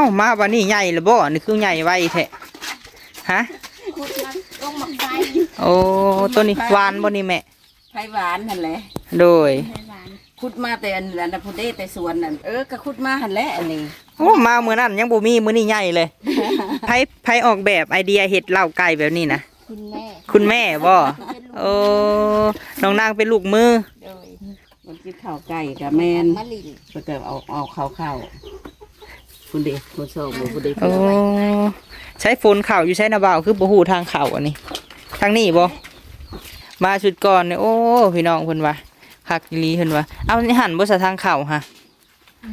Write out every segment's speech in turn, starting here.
ເອົ້າ ມາບັດນີ້ໃຫຍ່ແລ້ວບໍ່? ອັນນີ້ຄືໃຫຍ່ໄວແທ້ ຮະ? ໂອ້ ໂຕນີ້ຫວານບໍ່ນີ້ແມ່? ໄຜ່ຫວານຫັ້ນແຫຼະ ໂດຍ ຂຸດມາແຕ່ອັນນັ້ນນະ ພຸ້ນເດ້ ແຕ່ສວນນັ້ນ ເອີ ກໍຂຸດມາຫັ້ນແຫຼະ ອັນນີ້. ໂອ້ ມາມື້ນັ້ນຍັງບໍ່ມີ ມື້ນີ້ໃຫຍ່ເລີຍ. ໃຜ ໃຜອອກແບບໄອເດຍເຮັດເລົ້າໄກ່ແບບນີ້ນະ? ຄຸນແມ່ ຄຸນແມ່ບໍ່? ເປັນລູກ ໂອ້ ນ້ອງນາງເປັນລູກມື ໂດຍ ມັນກິນເຂົ້າໄກ່ກໍແມ່ນ ມາຫຼິ້ນ ເພິ່ນກໍເອົາ ເອົາເຂົ້າ ເຂົ້າ ພຸ້ນເດ້ ຄົນຊອກບໍ່ ພຸ້ນເດ້ ໂອ້ ໃຊ້ຝົນເຂົ້າຢູ່ໃສນະບ່າວ ຄືບໍ່ຮູ້ທາງເຂົ້າອັນນີ້ ທາງນີ້ບໍ່? ມາຊຸດກ່ອນນີ້ ໂອ້ ພີ່ນ້ອງເພິ່ນວ່າ ຄັກອີ່ຫຼີເພິ່ນວ່າ. ເອົາ ໃນຫັ້ນບໍ່ສະ ທາງເຂົ້າຫະ?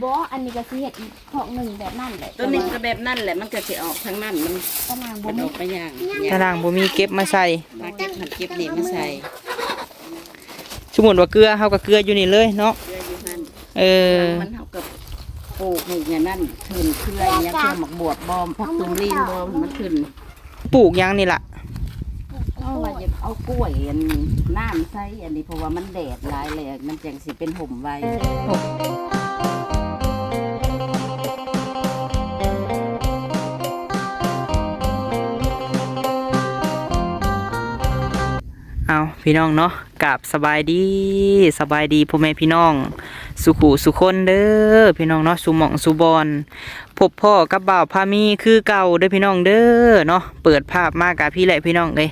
ບໍ່ ອັນນີ້ກໍຊິເຮັດອີກຄອກໜຶ່ງແບບນັ້ນແຫຼະ ຕົວນີ້ກໍແບບນັ້ນແຫຼະ ມັນກໍຊິອອກທາງນັ້ນ ມັນ ຕາໜ່າງບໍ່ມີ ອອກໄປຢ່າງ ຕາໜ່າງບໍ່ມີ ເກັບມາໃສ່ ມາເກັບຫັ້ນເກັບນີ້ມາໃສ່. ສົມມຸດວ່າເກືອ ເຮົາກໍເກືອຢູ່ນີ້ເລີຍເນາະ ເກືອຢູ່ຫັ້ນ ເອີ ມັນ ເຮົາກໍປູກໃຫ້ອັນນັ້ນຂຶ້ນ ເຄືອອີ່ຫຍັງ ເຄືອໝາກບວບບໍ ຜັກຕຸ່ມລີນບໍ ມັນຂຶ້ນ. ປູກຫຍັງນີ້ລະ? ເພາະວ່າຢາກເອົາກ້ວຍອັນນ້ຳໃສ່ອັນນີ້ ເພາະວ່າມັນແດດຫຼາຍແລ້ວ ມັນຈັ່ງຊິເປັນຮົ່ມໄວ. ເອົາ ພີ່ນ້ອງເນາະ ກາບສະບາຍດີ ສະບາຍດີພໍ່ແມ່ພີ່ນ້ອງສູ່ຄູ່ສູ່ຄົນເດີ ພີ່ນ້ອງເນາະ ສູ່ໝ່ອງສູ່ບ່ອນ. ພົບພໍ້ກັບບ່າວພາມີຄືເກົ່າເດີພີ່ນ້ອງເດີເນາະ. ເປີດພາບມາກະພີ້ແຫຼະພີ່ນ້ອງເອີຍ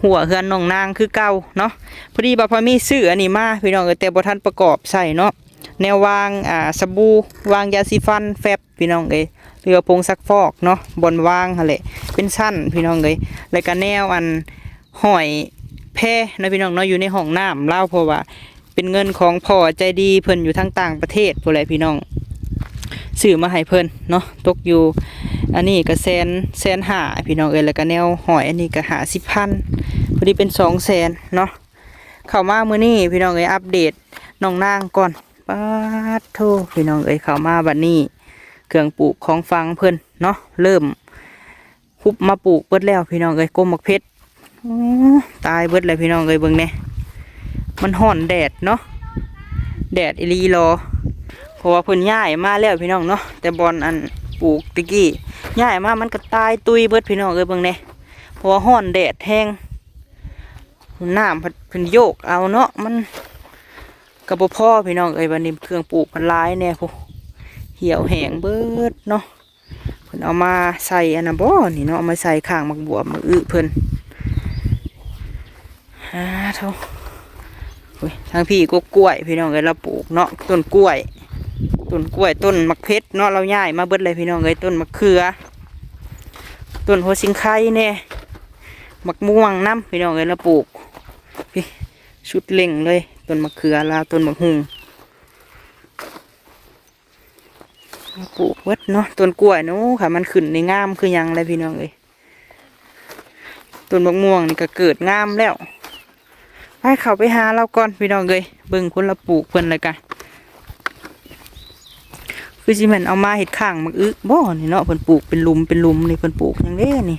ຮົ້ວເຮືອນນ້ອງນາງຄືເກົ່າເນາະ. ພໍດີບ່າວພາມີຊື້ອັນນີ້ມາພີ່ນ້ອງເອີຍ ແຕ່ບໍ່ທັນປະກອບໃສ່ເນາະ ແນວວາງ ອ່າ ສະບູ ວາງຢາສີຟັນ ແຟັບ ພີ່ນ້ອງເອີຍ ຫຼືວ່າຜົງຊັກຟອກເນາະ ບ່ອນວາງຫັ້ນແຫຼະ ເປັນຊັ້ນພີ່ນ້ອງເອີຍ. ແລ້ວກະແນວອັນ ຫ້ອຍແພເນາະພີ່ນ້ອງເນາະ ຢູ່ໃນຫ້ອງນ້ຳລາວ ເພາະວ່າເປັນເງິນຂອງພໍ່ໃຈດີ ເພິ່ນຢູ່ທາງຕ່າງປະເທດພຸ້ນແຫຼະພີ່ນ້ອງ ຊື້ມາໃຫ້ເພິ່ນເນາະ. ຕົກຢູ່ອັນນີ້ກໍແສນ ແສນຫ້າພີ່ນ້ອງເອີຍ ແລ້ວກໍແນວຫ້ອຍອັນນີ້ກໍຫ້າສິບພັນ ພໍດີເປັນສອງແສນເນາະ. ເຂົ້າມາມື້ນີ້ພີ່ນ້ອງເອີຍ ອັບເດດນ້ອງນາງກ່ອນ. ປາດໂທ້ ພີ່ນ້ອງເອີຍ ເຂົ້າມາບັດນີ້ ເຄື່ອງປູກຂອງຝັງເພິ່ນເນາະ ເລີ່ມ ຮຸບມາປູກເບິດແລ້ວພີ່ນ້ອງເອີຍ ກົມໝາກເພັດ ໂອ້ ຕາຍເບິດແລ້ວພີ່ນ້ອງເອີຍ. ເບິ່ງແດ່ ມັນຮ້ອນແດດເນາະ ແດດອີ່ຫຼີຫຼໍ ເພາະວ່າເພິ່ນຍ້າຍມາແລ້ວພີ່ນ້ອງເນາະ ແຕ່ບ່ອນອັນປູກຕະກີ້ ຍ້າຍມາມັນກໍຕາຍຕຸຍເບິດພີ່ນ້ອງເອີຍ. ເບິ່ງແດ່ ເພາະວ່າຮ້ອນແດດແຮງ ນ້ຳພັດເພິ່ນໂຍກເອົາເນາະ ມັນກໍບໍ່ພໍພີ່ນ້ອງເອີຍ. ບັດນີ້ເຄື່ອງປູກເພິ່ນຫຼາຍແດ່ພຸ້ນ ຫ່ຽວແຫ້ງເບິດເນາະ. ເພິ່ນເອົາມາໃສ່ອັນນັ້ນບໍ່ນີ້ເນາະ ເອົາມາໃສ່ຂ້າງໝາກບວບໝາກອຶເພິ່ນ. ອາໂທ້ ໂອ້ຍ ທາງພີ້ກໍກ້ວຍພີ່ນ້ອງເອີຍ ລາວປູກເນາະ ຕົ້ນກ້ວຍ ຕົ້ນກ້ວຍ ຕົ້ນໝາກເພັດເນາະ ລາວຍ້າຍມາເບິດເລີຍພີ່ນ້ອງເອີຍ. ຕົ້ນໝາກເຂືອ ຕົ້ນຫົວຊິງໄຄແດ່ ໝາກມ່ວງນຳພີ່ນ້ອງເອີຍ ລາວປູກ. ພີ້ ສຸດເລັ່ງເລີຍ ຕົ້ນໝາກເຂືອລາວ ຕົ້ນໝາກຫຸ່ງ ປູກເບິດເນາະ. ຕົ້ນກ້ວຍເນາະ ຄັນມັນຂຶ້ນນີ້ງາມຄືຫຍັງແຫຼະພີ່ນ້ອງເອີຍ. ຕົ້ນໝາກມ່ວງນີ້ກໍເກີດງາມແລ້ວ. ໄປເຂົ້າໄປຫາລາວກ່ອນພີ່ນ້ອງເອີຍ ເບິ່ງຄົນລາວປູກເພິ່ນແລ້ວກະ ຄືຊິແມ່ນເອົາມາເຮັດຂ້າງໝາກອຶບໍ່ນີ້ເນາະ. ເພິ່ນປູກເປັນຫຼຸມເປັນຫຼຸມນີ້ ເພິ່ນປູກຫຍັງເດ້ນີ້.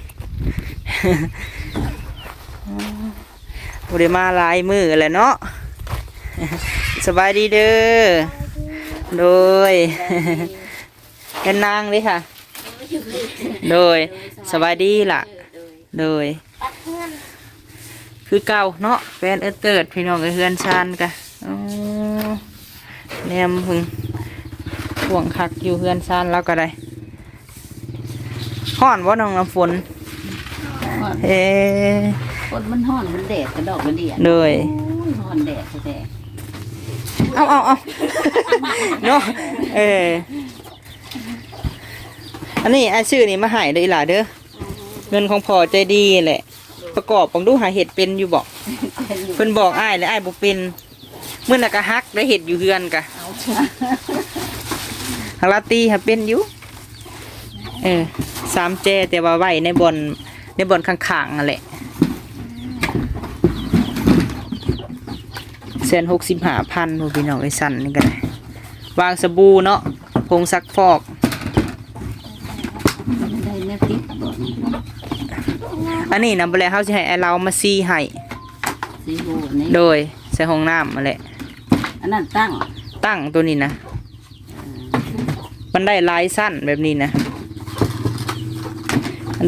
ບໍ່ໄດ້ມາຫຼາຍມື້ແລ້ວເນາະ. ສະບາຍດີເດີ. ໂດຍ ເປັນນາງເດ້ຄ່ະ. ໂດຍ ສະບາຍດີລະ. ໂດຍ ຄືເກົ່າເນາະ ແຟນເອີເຕີດພີ່ນ້ອງເອີຍ. ເຮືອນຊານກະ ໂອ້ ແນມເພິ່ນ ກວ້າງຄັກຢູ່ ເຮືອນຊານລາວກໍໄດ້. ຮ້ອນບໍ່ນ້ອງນ້ຳຝົນ? ຮ້ອນ ເອີ ຝົນມັນຮ້ອນ ມັນແດດກະດອກກະເດຍ. ໂດຍ ໂອ້ຍ ຮ້ອນແດດແທ້ໆ. ເອົາ ເອົາ ເອົາ ເນາະ ເອີ ອັນນີ້ອ້າຍຊື້ນີ້ມາໃຫ້ເດີອີ່ຫຼ້າເດີ ເງິນຂອງພໍ່ໃຈດີແຫຼະ. ປະກອບເບິ່ງດູ ຫາເຮັດເປັນຢູ່ບໍ່? ເພິ່ນບອກອ້າຍແລ້ວ ອ້າຍບໍ່ເປັນ. ມື້ນັ້ນກະຫັກໄດ້ເຮັດຢູ່ເຮືອນກະ ເອົາ ຫັກລາຕີຫາເປັນຢູ່. ເອີ ສາມແຈ ແຕ່ວ່າໄວ້ໃນບ່ອນ ໃນບ່ອນຂ້າງໆຫັ້ນແຫຼະ. ແສນຫົກສິບຫ້າພັນ ພຸ້ນພີ່ນ້ອງເອີຍ. ຊັ້ນນີ້ກໍໄດ້ ວາງສະບູເນາະ ຜົງຊັກຟອກ. ໄດ້ແນວຕິດບໍ່ນີ້? ອັນນີ້ນະ ບໍ່ແລ້ວເຮົາຊິໃຫ້ອ້າຍລາວມາສີໃຫ້. ສີໂຫນີ້ ໂດຍ ໃສ່ຫ້ອງນ້ຳຫັ້ນແຫຼະ. ອັນນັ້ນຕັ້ງ ຕັ້ງໂຕນີ້ນະ. ເອີ ມັນໄດ້ຫຼາຍຊັ້ນແບບນີ້ນະ.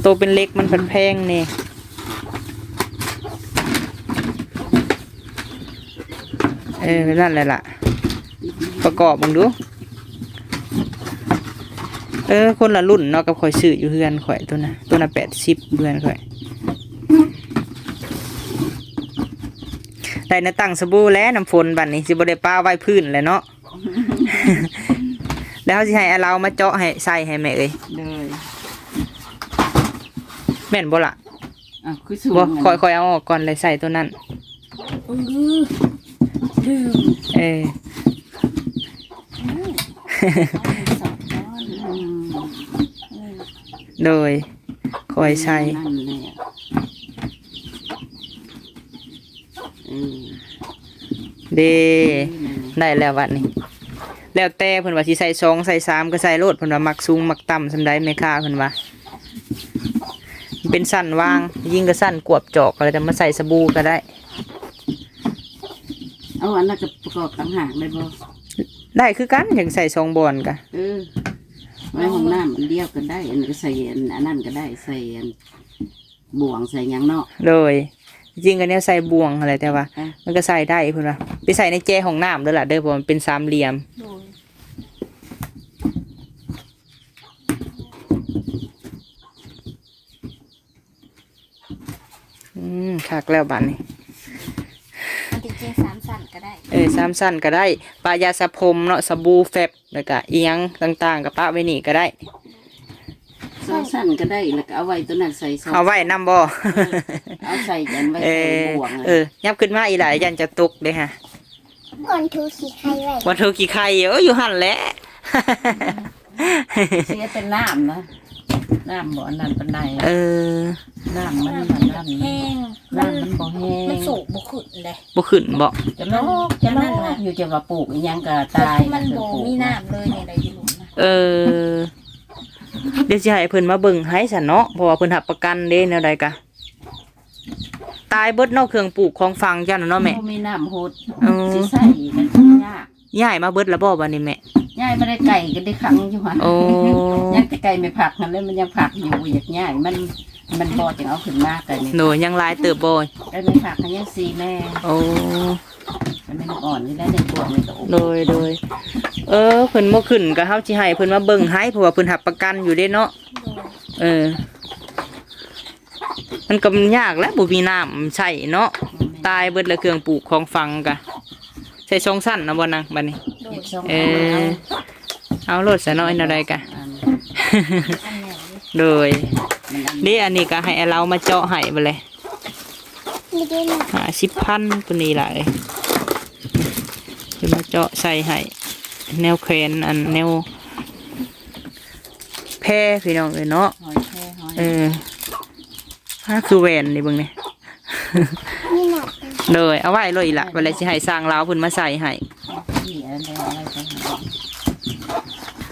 ໂຕເປັນເຫຼັກມັນພັດແພງແດ່. ເອີ ແບບນັ້ນແຫຼະລະ ປະກອບເບິ່ງດູ. ເອີ ຄົນລະລຸ້ນເນາະ ກັບຂ້ອຍຊື້ຢູ່ເຮືອນຂ້ອຍ ໂຕນະ ໂຕນະແປດສິບ ເຮືອນຂ້ອຍ. ໄດ້ແນວຕັ້ງສະບູແລ້ວ ນ້ຳຝົນ ບັດນີ້ຊິບໍ່ໄດ້ປະໄວ້ພື້ນແລ້ວເນາະ. ແລ້ວເຮົາຊິໃຫ້ອາລາວມາເຈາະໃຫ້ ໃສ່ໃຫ້ແມ່ເອີຍ. ໂດຍ ແມ່ນບໍ່ລະ? ອ້າວ ຄືສູງ ບໍ່ ອັນ ຂ້ອຍ ຂ້ອຍເອົາອອກກ່ອນ ແລ້ວໃສ່ໂຕນັ້ນ. ເອີ ລືມ ເອີ ອືມ ອືມ ໂດຍ ຄ່ອຍໃສ່ ນັ້ນແຫຼະ ເອີ ເດ້ ອືມ ໄດ້ແລ້ວບັດນີ້. ແລ້ວແຕ່ເພິ່ນວ່າຊິໃສ່ສອງໃສ່ສາມກໍໃສ່ໂລດ ເພິ່ນວ່າມັກສູງມັກຕ່ຳສ່ຳໃດ ແມ່ຄ້າເພິ່ນວ່າ. ເປັນຊັ້ນວາງ ຍິງກໍຊັ້ນກວບຈອກ ແລ້ວຈະມາໃສ່ສະບູກໍໄດ້. ເອົາອັນນັ້ນກໍປະກອບຕ່າງຫາກໄດ້ບໍ່? ໄດ້ຄືກັນ ຢາກໃສ່ສອງບ່ອນກະ ເອີ ໄວ້ຫ້ອງນ້ຳອັນດຽວກໍໄດ້ ອັນນັ້ນກໍໃສ່ ອັນ ອັນນັ້ນກໍໄດ້ ໃສ່ອັນບ່ວງໃສ່ຫຍັງເນາະ. ໂດຍ ຈິງກໍແນວໃສ່ບ່ວງຫັ້ນແຫຼະ ແຕ່ວ່າ ເອີ ມັນກໍໃສ່ໄດ້ເພິ່ນວ່າ. ໄປໃສ່ໃນແຈຫ້ອງນ້ຳເດີລະເດີ ເພາະວ່າມັນເປັນສາມຫຼ່ຽມ. ໂດຍ ອືມ ຄັກແລ້ວບາດນີ້. ມັນທີ່ຈິງສາມຊັ້ນກໍໄດ້ ເອີ ສາມຊັ້ນກໍໄດ້ ປະຢາສະຜົມເນາະ ສະບູແຟບ ແລ້ວກະອີ່ຫຍັງຕ່າງໆ ກໍປະໄວ້ນີ້ກໍໄດ້. ສອງຊັ້ນກໍໄດ້ ແລ້ວກໍເອົາໄວ້ຕົວນັ້ນໃສ່ ເອົາໄວ້ນຳບໍ່? ເອີ ເອົາໃສ່ອັນໄວ້ ເອີ ໃສ່ບ່ວງ ເອີ ຍັບຂຶ້ນມາອີ່ຫຼ້າ ຢ້ານຈະຕົກເດ້ຫະ. ບ່ອນຖູຂີ້ໄຂ່ໄວ້ ບ່ອນຖູຂີ້ໄຂ່ ເອີ ຢູ່ຫັ້ນແຫຼະ. ເສຍແຕ່ນ້ຳນະ ນ້ຳບໍ່ອັນນັ້ນປານໃດ. ເອີ ນ້ຳມັນ ນ້ຳມັນ ນ້ຳມັນແຮງ ນ້ຳມັນບໍ່ແຮງ ມັນສູບບໍ່ຂຶ້ນເດ້. ບໍ່ຂຶ້ນບໍ່? ຈະລອກ ຈະລອກຢູ່ ຈະວ່າປູກອີ່ຫຍັງກໍຕາຍ ມັນບໍ່ມີນ້ຳເລີຍ ແນວໃດຢູ່ລຸ່ມນະ. ເອີ ດຽວຊິໃຫ້ເພິ່ນມາເບິ່ງໃຫ້ຊັ້ນເນາະ ເພາະວ່າເພິ່ນຮັບປະກັນເດ້ ແນວໃດກະ ຕາຍເບິດເນາະ ເຄື່ອງປູກຂອງຝັງເຈົ້ານະເນາະແມ່. ບໍ່ມີນ້ຳຫົດ ເອີ ຊິໃສ່ກໍຍາກ. ຍ້າຍມາເບິດແລ້ວບໍ່ບັດນີ້ແມ່? ຍ້າຍມາໄດ້ໄກ່ກໍໄດ້ຂັງຢູ່ຫັ້ນ. ໂອ້ ຍັງແຕ່ໄກ່ແມ່ຜັກຫັ້ນແຫຼະ ມັນຍັງຜັກຢູ່ ບໍ່ຢາກຍ້າຍ ມັນ ມັນບໍ່ຈັ່ງເອົາຂຶ້ນມາໄກ່ແມ່. ໂດຍ ຍັງຫຼາຍເຕີບບໍ່? ໄກ່ແມ່ຜັກຫັ້ນຍັງສີ່ແມ່. ໂອ້ ມັນຍັງອ່ອນຢູ່ໃນພວກນີ້ກໍ. ໂດຍ ໂດຍ ເອີ ເພິ່ນບໍ່ຂຶ້ນກໍເຮົາຊິໃຫ້ເພິ່ນມາເບິ່ງໃຫ້ ເພາະວ່າເພິ່ນຮັບປະກັນຢູ່ເດ້ເນາະ. ໂດຍ ເອີ ມັນກໍຍາກແຫຼະ ບໍ່ມີນ້ຳໃຊ້ເນາະ. ແມ່ນ ຕາຍເບິດແລ້ວ ເຄື່ອງປູກຂອງຝັງກະ ໃສ່ສອງຊັ້ນນະບໍ່ນາງ ບັດນີ້? ໂດຍ ເອີ ເອົາໂລດຊະເນາະ ແນວໃດກະ. ໂດຍ ເດ້ ອັນນີ້ກະໃຫ້ລາວມາເຈາະໃຫ້ເບິດເລີຍ. ຫ້າສິບພັນ ໂຕນີ້ຫຼາຍ ຈະມາເຈາະໃສ່ໃຫ້ ແນວແຂວນ ອັນແນວ ແພພີ່ນ້ອງເອີຍເນາະ. ຫອຍແພ ຫອຍ ເອີ ຫາ ຄືແວ່ນນີ້ເບິ່ງນີ້. ໂດຍ ເອົາໄວ້ໂລດອີ່ຫຼະ ບັດໃດຊິໃຫ້ຊ່າງລາວເພິ່ນມາໃສ່ໃຫ້.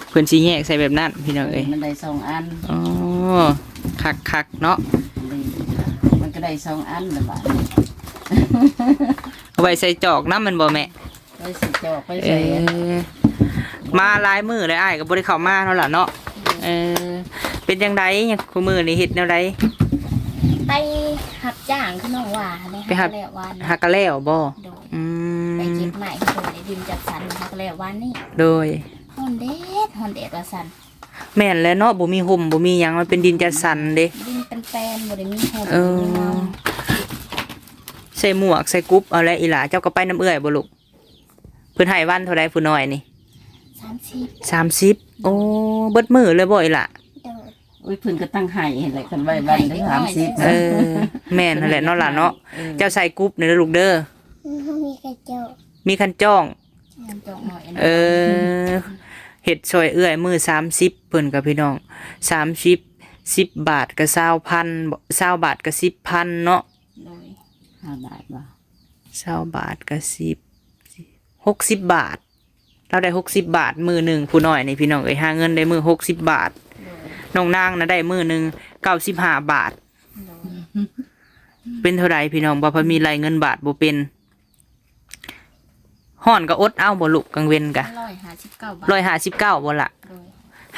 ເພິ່ນຊິແຍກໃສ່ແບບນັ້ນພີ່ນ້ອງເອີຍ. ມັນໄດ້ສອງອັນ. ອໍ ຄັກໆ ເນາະ. ມັນກໍໄດ້ສອງອັນລະບາດນີ້ ເອົາໄວ້ໃສ່ຈອກນຳແມ່ນບໍ່ແມ່? ໄປໃສ່ຈອກ ໄປໃສ່ ເອີ ມາຫຼາຍມື້ແລ້ວ ອ້າຍກໍບໍ່ໄດ້ເຂົ້າມາເນາະຫຼະເນາະ. ເອີ ເປັນຈັ່ງໃດ ຍາມຄູ່ມື້ນີ້ເຮັດແນວໃດ? ໄປຮັບຈ້າງຄືນ້ອງວ່າຫັ້ນແຫຼະ. ໄປຮັບ ຫາກໍແລ້ວວານ ຫາກໍແລ້ວບໍ່? ໂດຍ ອືມ ໄປເກັບໄມ້ເພິ່ນໃນດິນຈັດສັນ ຫາກໍແລ້ວວານນີ້. ໂດຍ ຮ້ອນແດດ ຮ້ອນແດດວ່າຊັ້ນ. ແມ່ນແຫຼະເນາະ ບໍ່ມີຮົ່ມບໍ່ມີຫຍັງ ມັນເປັນດິນຈັດສັນເດ້ ດິນແປນໆ ບໍ່ໄດ້ມີຮົ່ມ. ເອີ ບໍ່ມີເງົາ. ໃສ່ໝວກໃສ່ກຸບເອົາແຫຼະອີ່ຫຼ້າ. ເຈົ້າກໍໄປນຳເອື້ອຍບໍ່ລູກ? ເພິ່ນໃຫ້ວັນເທົ່າໃດຜູ້ນ້ອຍນີ້? ສາມສິບ ສາມສິບ. ໂອ້ ເບິດມື້ເລີຍບໍ່ອີ່ຫຼ້າ? ໂດຍ ໂອ້ຍ ເພິ່ນກໍຕັ້ງໃຫ້ຫັ້ນແຫຼະ ຄັນໄວ້ວັນລະສາມສິບ. ເອີ ແມ່ນຫັ້ນແຫຼະເນາະຫຼ້າເນາະ. ເອີ ເຈົ້າໃສ່ກຸບນີ້ເດີລູກເດີ. ມີຄັນຈ້ອງ ມີຄັນຈ້ອງ ເອີ ເຮັດຊ່ອຍເອື້ອຍມື້ສາມສິບ ເພິ່ນກໍພີ່ນ້ອງ ສາມສິບ ສິບບາດກໍຊາວພັນ ຊາວບາດກໍສິບພັນເນາະ. ໂດຍ ຫ້າບາດບໍ່? ຊາວບາດກໍສິບ ຫົກສິບບາດ. ລາວໄດ້ຫົກສິບບາດມື້ໜຶ່ງ ຜູ້ນ້ອຍນີ້ພີ່ນ້ອງເອີຍ ຫາເງິນໄດ້ມື້ຫົກສິບບາດ. ໂດຍ ນ້ອງນາງນະໄດ້ມື້ໜຶ່ງເກົ້າສິບຫ້າບາດ. ໂດຍ ເປັນເທົ່າໃດພີ່ນ້ອງ ວ່າພະມີໄລ່ເງິນບາດບໍ່ເປັນ. ຮ້ອນກໍອົດເອົາບໍ່ລູກ ກາງເວັນກະ ຮ້ອຍຫ້າສິບເກົ້າບາດ ຮ້ອຍຫ້າສິບເກົ້າບໍ່ລະ? ໂດຍ